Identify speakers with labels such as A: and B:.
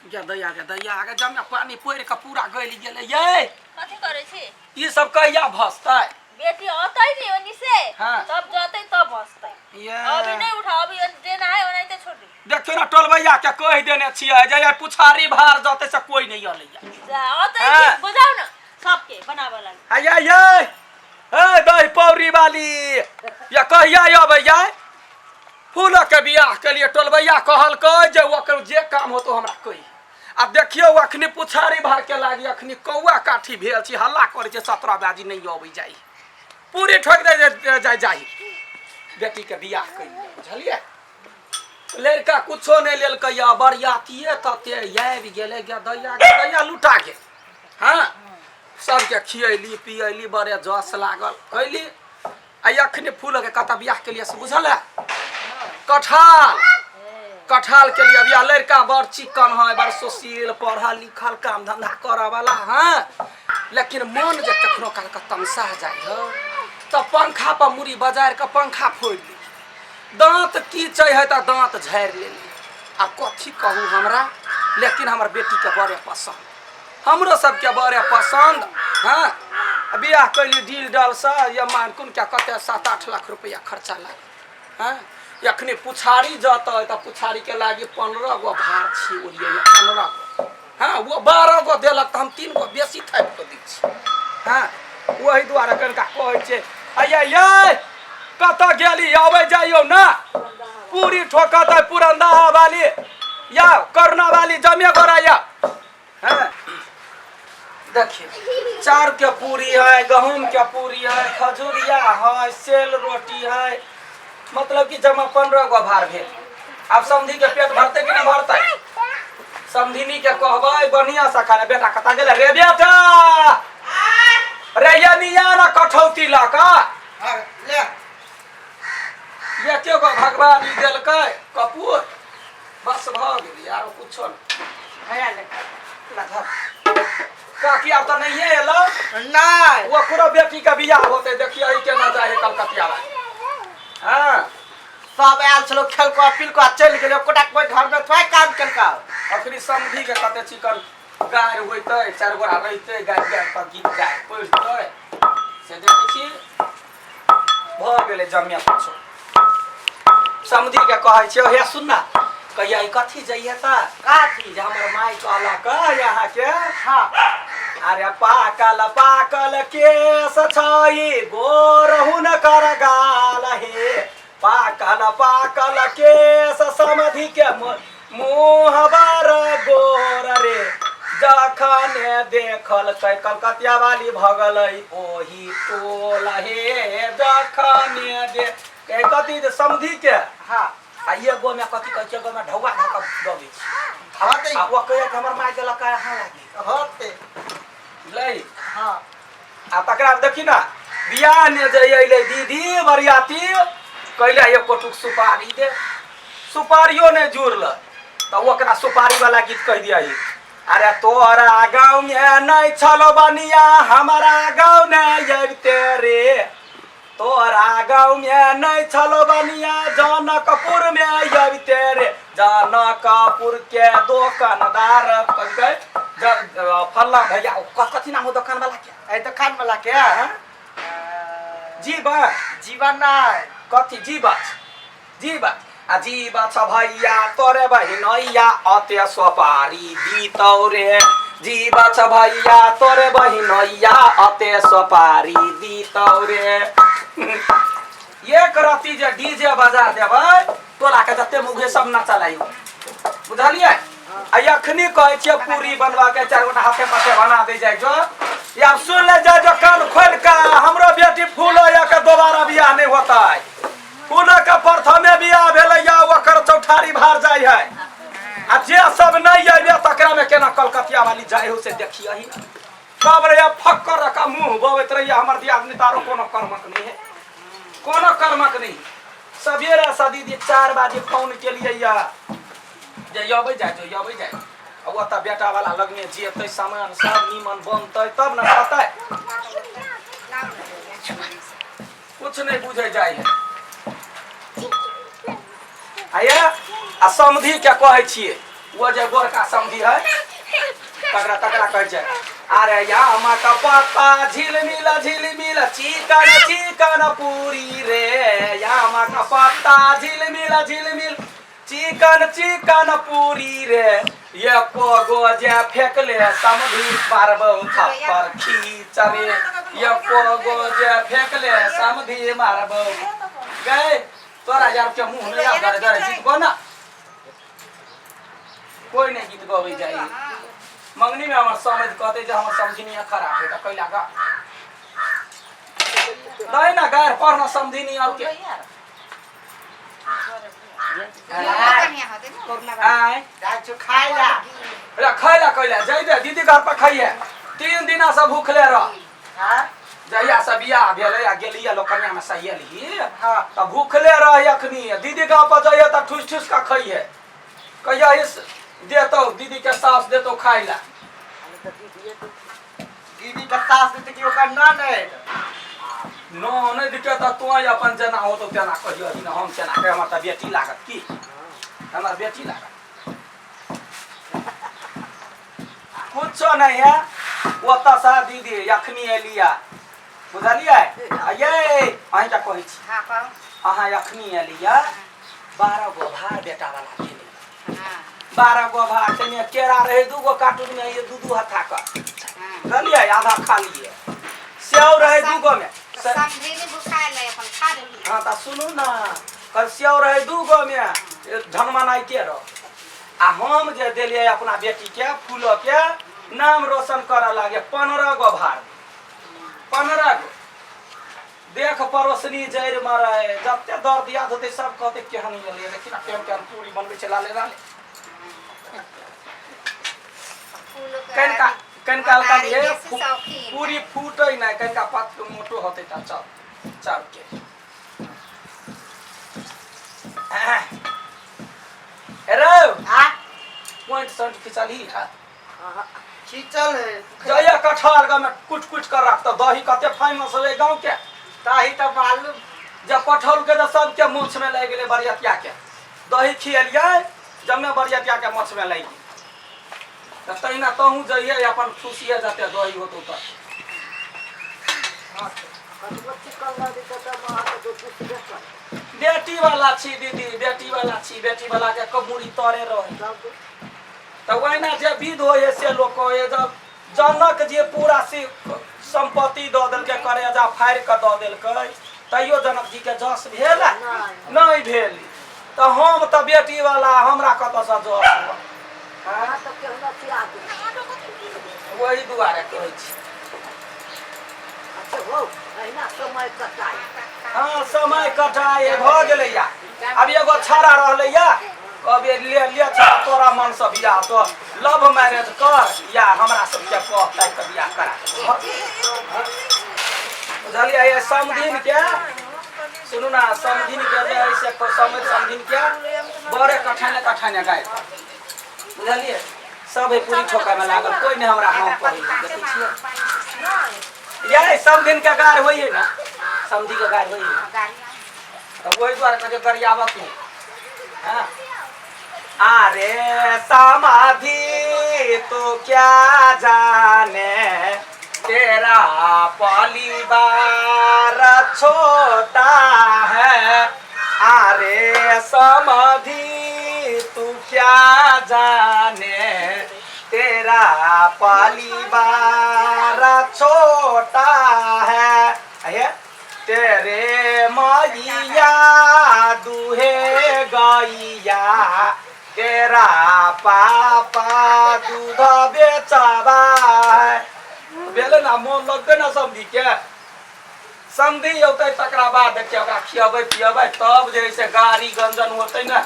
A: गे दैया, गे दैया, गे जमे पानी पड़ि कऽ पूरा गलि गेलै यै।
B: कथी करै छी?
A: ई सब कहिया भसतै?
B: बेटी अतै नी ओनी से।
A: हाँ।
B: तब जतै तब भसतै।
A: ये।
B: अभी नहीं उठा, अभी जेना है ओनाहिते छोड़ दी।
A: देखियौ ने, टोलबैया के कहि देने छियै जे आइ पुछारी भार जतै से कोई नहि अलैया।
B: जा अतै।
A: हाँ।
B: कि बुझाउ न सबके बनाबऽ लागी।
A: आया यै, ए दही पौरी वाली या कहिया अबै यै? फूलक के बियाह के लिए टोलबैया कहलकै जे ओकर जे काम होतो हमरा कही। आब देखियौ, अखनी पुछारी भार के लागी अखनी कौआ काठी भेल छी, हल्ला करै छै, 17 बाजी नहि अबै जाइ, पूरी ठोकि दे जाय जाही। बेटी के बियाह करियै, बुझलियै? लड़का कुछो नहि लेलकै या बरियातिये तते आबि गेलै, गे दैया, गे दैया, लुटा गेल। हँ, सबके खियैली पियैली, बड़े जस लागल कैली। आ अखने फूलके कतऽ बियाह के लिए से बुझल है? कटहल, कटहल के लिए बियाह। लड़का बड़ चिकन है, बड़ सुशील, पढ़ल लिखल, काम धंधा करऽ वाला है, लेकिन मन जे कखनो काल के तमसा जाइ है तऽ पंखा पर मुड़ी बजारि कऽ पंखा फोड़ि ली, दाँत कीचै है तऽ दाँत झाड़ि लेली। आ कथी कहू हमरा, लेकिन हमर बेटीके बड़े पसन्द, हमरो सबके बड़े पसन्द। हँ, आ बियाह कैली डील डलसँ या मान कोन क्या कते 7-8 लाख रुपैआ खर्चा लागल। हँ, एखनी पुछारी जतै तऽ पुछारीके लागी 15 गो भार छी ओरियै, 15 गो। हँ, वो 12 गो देलक तऽ हम 3 गो बेसी थापि कऽ दै छी। हँ, ओहि दुआरे कनिका कहै छै। आइया यै, कतऽ गेली? अबै जाइयौ ने, पूरी ठोकत है पुरंदा वाली या करुणा वाली जमे गोरा या। हाँ, देखिए, चाउर के पूरी है, गहूम के पूरी है, खजूरिया है, सेल रोटी है, मतलब कि जमा 15 गो भार भेल। आब समधी के पेट भरतै कि नहि भरतै? समधिनी के कहबै बढ़िया से खाना। बेटा कतऽ गेलै रे? बेटा रे, ये निया ना कठौती लऽ कऽ।
C: ले।
A: एके गो भगवान ई देलकै कपूर, बस भऽ गेलै, आरो कुछो नहि।
C: ले।
A: काकी आब तऽ नहिए एलो?
C: नहि।
A: ओकरो बेटी के बियाह होतै, देखिए ई केना जाइ है कलकतिया वाली। हाँ।
C: सब आयल छलो, खेलको पिलको आ चलि गेलै। एकोटा कोइ घर में थोड़े काम केलका।
A: अखनी समधी के कते चिकन गारि होइतै, चारि गोरा रहितै, गारि गारि पर गीत गारि पढ़ितै, से देखै छी भऽ गेलै जमिया कुछो। समधी के कहै छियै, हे सुन ना, कहिया ई कथी जइहे तऽ?
C: काथी?
A: जे हमर माय कहलक अहाँके।
C: हाँ।
A: अरे पाकल पाकल केस छई गोर हुनकर गाल हे, पाकल पाकल केस समधि के मुँह बर गोर रे, जखने देखलकै कलकतिया वाली भगलै ओही टोल हे, जखने दे ए, कथी जे समधि के।
C: हाँ।
A: आ एगो में कथी कहै छै, एगो में ढौआ धऽ कऽ दबै छै।
C: हाँ तऽ।
A: आ ओ कहैया कि हमर माय देलक यहाँ लागी।
C: हाँ तऽ।
A: बुझलै?
C: हाँ।
A: आ तकरा बाद देखी ना, बियाह ने जे अयलै दीदी बरियाती, कैले एको टुक सुपारी दे, सुपारियो नहि जुड़ल, तऽ ओकरा सुपारी वाला गीत कहि दियही। अरे तोरा गाँव में नहि छलो बनिया, हमारा गाँव नहि अबिते रे, तोरा गाँव में नहि छलो बनिया, जनकपुर में अबिते रे, जनकपुर के दोकानदार कहलकै फल्ला भैया, ओ कथी नाम हो दोकान वाला के?
C: एहि दोकान वाला के?
A: हाँ? जीवा।
C: जीवन नहि।
A: कथी जीवा, जीवा आ जीवा छ भैया तोरे बहिनैया अते सोपारी दीतौ रे, जीवा छ भैया तोरे बहिनैया अते सोपारी दीतौ रे। एक रति जे डीजे बजा देबै, टोला के जते मुघे सब नचा लाइयो, बुझलियै? आ अखनी कहै छियै पूरी बनवा के चारि गोटा हाथे पाथे बना दे जाइ जो। आब सुन ले जाय जो कान खोल के, हमरो बेटी फूलो या के दोबारा बियाह नहीं होतै। फूलो के प्रथमे बियाह भेलै या ओकर चौठारी भार जाइ है, आ जे सब नहीं अइबे तकरा में केना कलकतिया वाली जाइ हो से देखियही ना। तब रे फक्कर रखा मुंह बबैत रहिए। हमर दियादनी तारो कोनो कर्मक नहीं है, कोनो कर्मक नहीं। सवेरे से दीदी 4 बजे फोन के लिए या जे अबै जाइ जो, अबै जाइ। आ ओतऽ बेटा वाला लगमे जेतै, सामान सब नीमन बनतै तब ने कहतै। कुछ नहीं बुझे जाइ है। आया आ समधि के कहै छियै, वो जे गोरका समझी है तकरा तकरा कहै छै अरे यामा का पत्ता झिलमिल झिलमिल चिकन चिकन पूरी रे यामा का पत्ता झिलमिल झिलमिल चिकन चिकन पूरी रे एको गो जे फेकले समधी मारबौ थप्पर खींच रे एको गो जे फेकले समधी मारबौ गए तोरा यार के मुंह में यार गरे गरे गीत गो ना कोई नहीं गीत गबै जाइ मंगनी में हमर समझ कहते जे हमर समझिनिया खराब है त कैला गा नहीं ना गार पर ना समझिनी और के आय
C: जाइ छु खाइ ला
A: रे खैला कैला जइबे दीदी घर पर खइहे 3 दिना से भूखले रह
C: हाँ
A: जहिया से बियाह भेलै आ गेलियै लोक कन्या में सहियलही
C: हाँ
A: तऽ भूखले रह अखनी दीदी गाँव पर जइहे तऽ ठुस ठुस कऽ खइहे कहिया इस देतौ दीदी के सास देतौ खाइ ला
C: दीदी के सास देते कि ओकर न नहीं
A: न नहि दिखे तऽ तों अपन जेना होतौ तेना कहियो ने हम केना के हमर तऽ बेटी लागत की हमर बेटी लागत कुछो नहीं है ओतऽ से दीदी अखनी एलिया बुझलियै आ ये अहीँके कहै छी
D: हाँ कहू
A: अहाँ अखनी एलिया 12 गो भार बेटा वाला खेने
D: हाँ
A: 12 गो भार खेने केरा रहे 2 गो कार्टून में ये दू दू हथा का
D: हाँ
A: बुझलियै आधा खा लिए सेव रहे 2 गो में
D: तऽ समझेने भुखायल है अपन खा लेली
A: हाँ तऽ सुनू ना कल सेव रहे 2 गो में ढनमनाइते रह आ हम जे देलियै अपना बेटी के फूलो के नाम रोशन करऽ लागे 15 गो भार 15 गो देख पड़ोसनी जड़ि में रहे जते दर्द याद होते सब कहते केहन गेलियै देखी ना केहन केहन पूरी बनबै छै लाले लाले
D: फूलो के
A: कनिका कनिका हल्का
D: महतारी
A: दिए
D: बेसी शौकीन
A: पूरी फूटै नहि कनिका पात मोटो होतै तऽ चल चल के रौ
C: आ
A: पॉइंट सॉइंट खिचलही है
C: खींचल है
A: जइया कटहर गाँव में कुट कुट कर रखता दही कते फेमस है गाँव के
C: ताही तऽ मालूम
A: जब कटहल के तऽ सबके मोछ में लागि गेलै बरियतिया के दही खियलियै जमे बरियतिया के मोछ में लागि गेलै तऽ तहिना तहूँ जइहे अपन खुशिये जते दही होतौ तऽ बेटी वाला छी दीदी बेटी वाला छी बेटी वाला के कबूरी तरे रहे तऽ ओहिना जे विध होइ है से लोक कहै जब जनक जे पूरा से सम्पत्ति दऽ देलकै करेजा फाड़ि कऽ दऽ देलकै तैयो जनक जी के जस भेल नहि भेल तऽ हम तऽ बेटी वाला हमरा कतऽसँ जस हुआ ओहि दुआरे कहै छी हाँ समय कटाए भऽ गेलैया अब एगो छाड़ा रहलैया अब ये ले ले छाड़ा तोरा मन से बियाह तो लव मैरिज कर या हमरा सबके कह ताकि के बियाह करा बुझलियै ये समधिन के सुनू ना समधिन के जे है से समझ समधिन के बड़े कठाने कठाने गाय बुझलियै सब है पूरी ठोका में लागल कोई नहीं हमरा हाँ कहै देखै छियै ये समधिन के गार होइए ना समधि के गार होइए ना तऽ ओहि दुआरे कहै छै गरियाबक नहि हाँ अरे समाधि तो क्या जाने तेरा परिवार छोटा है अरे समाधि तू क्या जाने तेरा परिवार छोटा है अये तेरे मैया दुहे गैया तेरा पापा दूध बेचबा है भेलै ने मोन लगतै ने समधीके समधी औतै तकरा बाद देखियौ ओकरा खियबै पियबै तब जे है से गाड़ी गंजन होतै ने